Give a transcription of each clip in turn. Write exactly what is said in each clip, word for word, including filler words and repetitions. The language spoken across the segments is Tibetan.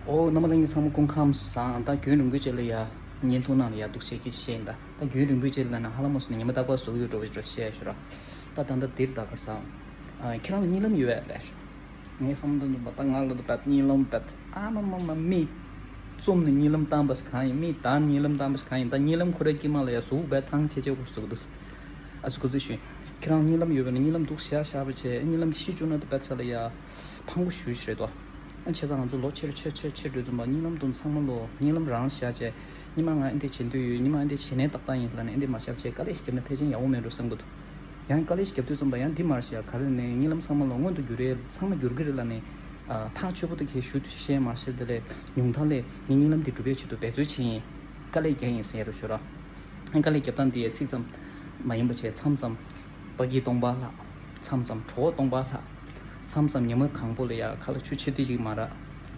ཨོ། རྣམ་པ་ལྷན་རྒྱས་ཚང་མ་སྐུ་ཁམས་བཟང་། ད་རྒྱུན་རིང་པོའི་རྗེས་ལ་ཡ་བརྙན་ཐུང་ནང་ལ་ཡ་འདུག་བྱེད་ཀྱི་བཤད་ཡིན། ད་ད་རྒྱུན་རིང་པོའི་རྗེས་ལ་ན་ཧ་ལམ་མོ་སོང་ནས་ཉི་མ་རྟག་པར་བཟོ་གི་ཡོད་འགྲོ་བའི་འགྲོ་བཤད་ཞུ་ར། ད་ད་ད་འདིར་ད་གར་སང་། ཨ། ཁྱེད་རང་ལ་གཉིད་ལམ་ཡོད་པས་ལས་ཞུ། ངའི་བསམ་དོན་དུ་བ་ད་ང་ལ་ད་བད་གཉིད་ལམ་བད་ཨ་མ་མ་མ་མི་རྩོམ་ནས་གཉིད་ལམ་བཏང་པ་ཞིག་གང་ཡིན། མི་ད་གཉིད་ལམ་བཏང་པ་ཞིག་གང་ཡིན། ད་གཉིད་ལམ་ཁོ་རའི་དཀྱིལ་མ་ལ་ཡ་གཟུགས་བད་ཐང་ཆེ་ཆེ་གོ་གཟུགས་འདུག་ཨ་ཙི་ཁོ་ཚོས་ཞུས། ཁྱེད་རང་གཉིད་ལམ་ཡོད་པ་ན་གཉིད་ལམ་འདུག་བཞག་བཞག་པ་བྱས། གཉིད་ལམ་ཤི་བཅུག་ན་ད་བད་ས་ལ་ཡ་ཕངས་པོ་ཞུ་ཞིག་རེད་དོ། ཨ་བྱས་ཙང་ང་ཚོ་ལོ་ཆེ་རུ་ཆེ་ཆེ་ཆེ་འགྲོ་ཙམ་པ་གཉིད་ལམ་དུ་ཚང་མ་ལོ་གཉིད་ལམ་རང་བཞག་བྱས། ཉི་མ་ང་ཨ་འདི་བྱེད་འདོད་ཡོད། ཉི་མ་ཨ་འདི་བྱེད་ནས་ཏག་ཏག་ཡིན་ལབ་ནས་ཨ་འདི་མ་བཞག་བྱས་དཀའ་ལས་ཤིག་བརྒྱབ་ན་ཕལ་ཆེར་ཡག་པོ་མེད་འགྲོ་བསམ་གི་འདུག་ཡང་དཀའ་ལས་ཤིག་བརྒྱབ་དུས་ཙམ་པ་ཡང་འདི་མར་བཞག་ག་རེ་ནས་གཉིད་ལམ་ཚང་མ་ལོ་སྔོན་དུ་འགྱུར་རེད། ཚང་མ་འགྱུར་གི་རེད་ལབ་ནས། ཨ། ཐག་ཆོད་པོ་དེ་གས་ཞུ་བཤད་མ་བཤད་དེ་ལས་ཉུང་མཐའ་ལས་ངས་གཉིད་ལམ་འདི་སྒྲུབ་པའི་ཆེད་དུ་འབད་རྩོལ་བྱེད་ཡིན། དཀའ་ལས་རྒྱག་ཡིན་ཟེར་རུ་ཞུ་ར། དཀའ་ལས་རྒྱབ་སྟངས་འདི་ཡའི་ཚིག་ཙམ་མ་ཡིན་པ་བྱས། མཚམས་མཚམས་སྤ་གི་སྟོང་པ་ལྷག་མཚམས་མཚམས་གྲོད་སྟོང་པ་ལྷག་མཚམས་མཚམས་ཉི་མ་གང་པོ་ལ་ཡ་ཁ་ལ་ཆུ་ཆུ་ཏི་ཅིག་མ་རག་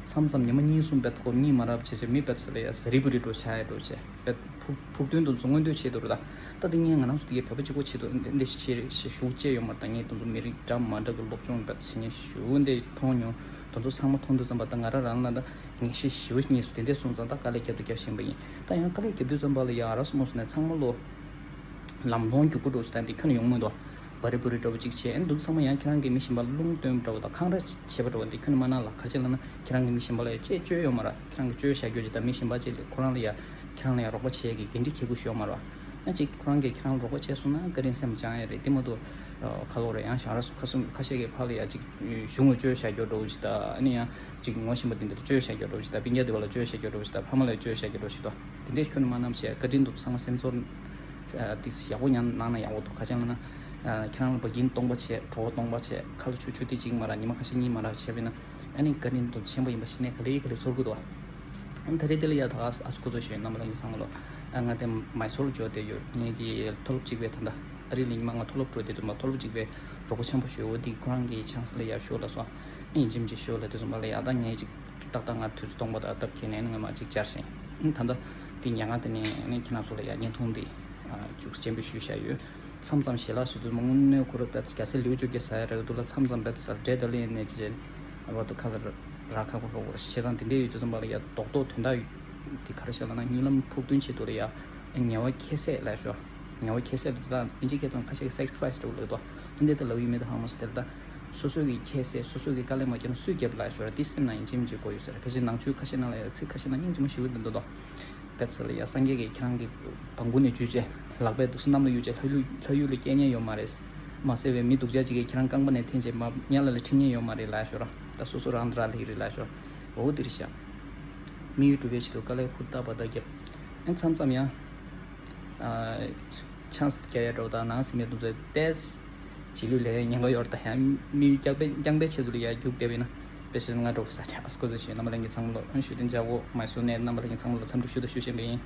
མཚམས་མཚམས་ཉི་མ་གཉིས་གསུམ་བད་ཁོ་གཉིད་མ་རག་བྱས་བྱས་མི་བད་ས་ལ་ཡ་ཟ་རི་བུ་རི་འགྲོ་ཆ་ཡ་འགྲོ་བྱས་བད་ཕུག་ཕུག་དོན་དུ་བཟུང་མངོན་འདོད་བྱེད་དུ་རུ་ད། ད་དེ་ངས་ང་རང་ཚོ་དེ་གའི་བོད་པ་གཅིག་པོ་བྱེད་དུ་འདི་ཞིག་བྱེད་རེད་ཞེས་ཞུ་བྱས་ཡོད་མ་རེད། ད་ངས་དེ་ཚོ་མི་རིགས་འདྲ་མ་འདྲ་གི་སློབ་སྦྱོང་བད་བྱེད་ངས་ཞུ་འདི་མཐོང་མྱོང་། དེ་ཚོ་ཚང་མ་མཐོང་དུས་ཙམ་པ་ད་ང་རང་རང་ལ་ད། ངེས་ཤེས་ཞི་བ་གཉིས་སུ་དེ་འདྲས་སོང་ཙང་ད་དཀའ་ལས་རྒྱབ་ཏུ་རྒྱབ་བཞིན་པ་ཡིན། ད་ཡང་དཀའ་ལས་རྒྱབ་དུས་ཙམ་པ་ལ་ཡང་ཨ་ར་སོ་མོ་སོ་ནས་ཚང་མ་ལོ། ལམ་ལྷོང་རྒྱུག་པོ་འགྲོ་ཞིག་ད་འདི་ཁྱོན་ནས་ཡོང་མི་འདུག་བ་རི་བུ་རི་འདྲ་བོ་ཅིག་བྱས་ཨ་ནི་འདུག་ཚང་མ་ཡང་ཁྱེད་རང་གི་མི་གཞན་པ་ལ་རླུང་སྟོན་འདྲ་བོ་དང་འཁང་ར་བྱེད་པ་འདྲ་བོ་འདི་ཁྱོན་ནས་མ་གནང་ལ་ག་རེ་བྱས་ལབ་ན་ཁྱེད་རང་གི་མི་གཞན་པ་ལ་ཡང་ཅེས་བཅོལ་ཡོད་མ་རེད། ཁྱེད་རང་གི་བཅོལ་བཞག་རྒྱུ་ཅིག་ད་མི་གཞན་པ་ཅིག་ལ་ཁོ་རང་ལ་ཡང་ཁྱེད་རང་ལ་ཡང་རོགས་པ་བྱེད་ཡས་ཀྱི་འགན་འཁྲི་འཁྱེར་དགོས་ཞུ་ཡོད་མ་རེད་བ། ཡང་ཅིག་ཁོ་རང་གིས་ཁྱེད་རང་ལ་རོགས་པ་བྱས་སོང་ན་བཀའ་དྲིན་སེམས་བཅངས་ཡས་རེད། དེ་མ་གཏོགས་ཁ་ལོ་རེད་ཡང་ཞང་ར་སོ་ཁ་སུ་ཁ་ཤས་ཀྱི་ཕར་ལ་ཡང་ཅིག་གཞུང་ལ་བཅོལ་བཞག་རྒྱུ་འདྲ་བོ་ཅིག་ད་ཨ་ནི་ཡང་། གཅིག་ངོ་ཤེས་པ་དེ་འདྲ་བཅོལ་བཞག་རྒྱུ་འདྲ་བོ་ཞིག་དང་སྤུན་ཀྱག་དེ་བ་ལ་བཅོལ་བཞག་རྒྱུ་འདྲ་བོ་ཞིག་དང་ཕ་མ་ལ་བཅོལ་བཞག་རྒྱུ་འདྲ་བོ་ཞིག་དང་དེ་འདྲའི་ཁྱོན་ནས་མ་གནང་བྱས་བཀའ་དྲིན་འདུག་ཚང་མ་སེམས་ཚོར་དེ་ཡག་པོ་ཉན་གནང་ན་ཡག་པོ་འདུག་ག་ཅང་ལ་ན་ཁྱེད་རང་ལ་བ་ཀིན་སྟོང་པ་བྱས་གྲོད་སྟོང་པ་བྱས་ཁ་ལ་ཆུ་ཆུ་དེ་གཅིག་མ་རག་ཉི་མ་ཁ་ཤས་གཉིས་མ་རག་བྱས་པས་ན་ཨ་ནི་བཀའ་དྲིན་དུ་ཆེན་པོ་ཡིན་པ་ཤེས་ནས་ག་ལེ་ག་ལེ་ཚོར་གི་འདུག་ཨ་ནི་ད་རེས་དེ་ལ་ཡ་ད་ཨ་སུ་ཁོ་ཚོ་ཞོན་རྣམ་པ་ལ་ཡིན་ཚང་མ་ལོ་ང་དེ་མའི་སོར་འབྱོར་བསྡད་ཡོད། ངེད་ཀྱི་མཐོ་སློབ་གཅིག་པའི་ད་ལྟ་ཨ་རི་ལ་ཉི་མ་ང་མཐོ་སློབ་འགྲོ་བསྡད་དུས་མ་མཐོ་སློབ་གཅིག་པའི་རོགས་པ་ཆེན་པོ་ཞུ་འོ་དེ་ཁོ་རང་གི་ཆང་ས་ལ་ཡ་ཞོ་ལ་སོང་། ཨིན་ཇིམ་ཅིག་ཤོ་ལ་དེ་ཚོ་མ་ལ་ཡག་ད་ངས་ཅིག་ཏག་ཏག་ང་དུས་ཚོད་སྟོང་པ་དང་སྟབས་ཁེལ་ནས་ང་མ་ཅིག་བཅར་ཞིང་ཨིན་ད་ལྟ་དེ་ཉལ་ཁང་དེ་ནས་ཨ་ནི་ཁྱེད་རང་ཚོ་ལ་ཡ་བརྙན་ཐུང་འདི་ཨ་བཅུག་སྤྱན་འབུལ་ཞུས་བཞག་ཡོད། མཚམས་མཚམས་ཞལ་ལག་ཟེར་དུས་མ་དངོས་གནས་ཁོ་ར་བེད་རྒྱ་སེ་ལེའུ་བཅོ་བརྒྱད་ཟ་ཡ་རེད་འདུག་ལ་མཚམས་མཚམས་བེད་ཟ་འདྲེ་ད་ལེ་ནས་ཅི་རེད་ཨ་བ་དུ་ཁ་ལ་ར་ཁ་ཁོ་ཁ་ཁོ་བྱས་ཙང་དེ་འདྲའི་ཡོད་དུས་ཙམ་པ་ལ་ཡ་རྡོག་རྡོག་དོན་དག་དེ་ག་རེ་བཤད་ལ་ན་གཉིད་ལམ་ཕུགས་འདུན་ཆེད་དུ་ལ་ཡ་ངལ་བ་ཁྱད་བསད་ལ་ཤོག་ངལ་བ་ཁྱད་བསད་དུ་ད་ཨིན་ཇི་སྐད་དུ་ཁ་ཤས་ཀྱི་སེག་རི་ཕའི་སི་འགྲོ་ལ་དོ། འདི་ལྟ་ལག་ཡོད་མེད་དུ་ཧང་མ་སི་དེ་ལྟ། སོ་སོ་གི་ཁྱད་བསད་སོ་སོ་གི་དཀའ་ལས་མ་བརྒྱབ་ན་སུས་བརྒྱབ་ལ་ཤོར་དེ་སེམས་ནང་ཡིན་གཅིག་མིན་གཅིག་གོ་ཡོད་ཟེར། ཕལ་ཆེར་ནང་ཆོས་ཁ་ཤས་ནང་ལ་ཡ་ཚིག་ཁ་ཤས་ནང་སྙིང་རྗེ་མོ་ཞིག་ཡོད་འདུག་དོ། བེད་ས་ལ་ཡ་སངས་རྒྱས་ཀྱིས་ཁྱེད་རང་གི་བང་ཁུ་ནས་འཇུས་བྱས་ལག་པས་འདུག་སེ་གནམ་ལ་གཡུག་བྱས་ལྷ་ཡུལ་ལྷ་ཡུལ་ལ་སྐྱེལ་ཉན་ཡོད་མ་རེད། མ་ཟེར་བའི་མི་སྡུག་ཅག་ཅིག་གིས་ཁྱེད་རང་རྐང་པ་ནས་འཐེན་བྱས་མ་དམྱལ་ལ་ལ་ཁྲིད་ཉན་ཡོད་མ་རེད་ལ་ཤོར། ད་སོ་སོ་རང་དྲག་ལྷིག་རེད་ལ་ཤོར། འོ་དེ་རེད་ཤག་དམིགས་ཡུལ་སྒྲུབ་པའི་ཆེད་དུ་དཀའ་ལས་ཧུར་ཐག་པ་ད་བརྒྱབ། ཨ་མཚམས་མཚམས་ཡང་། ཆང་ས་རྒྱག་ཡ་འདྲ་བོ་དང་ནང་སེམས་ཡ་དུ་ཚོད་ཏེ། རྗེས་ལུས་ལས་ཉེན་ཁ་ཡོད་རེད་ད་ཡང་མི་རྒྱག་པའི་རྐྱང་པའི་ཆེད་དུ་ལ་ཡ་རྒྱུག་བསྡད་པས་ན་དཔེ་ཆ་ང་འགྲོ་ས་ཆ་སྐོར་ཚོད་བྱས་རྣམ་པ་ལྷན་རྒྱས་ཚང་མ་ལོ་ཨ་ཞུ་དོན་འཇག་གོ་མ་སོ་ནས་རྣམ་པ་ལྷན་རྒྱས་ཚང་མ་ལོ་འཚམས་འདྲི་ཞུ་དང་ཞུ་བཞིན་པ་ཡིན།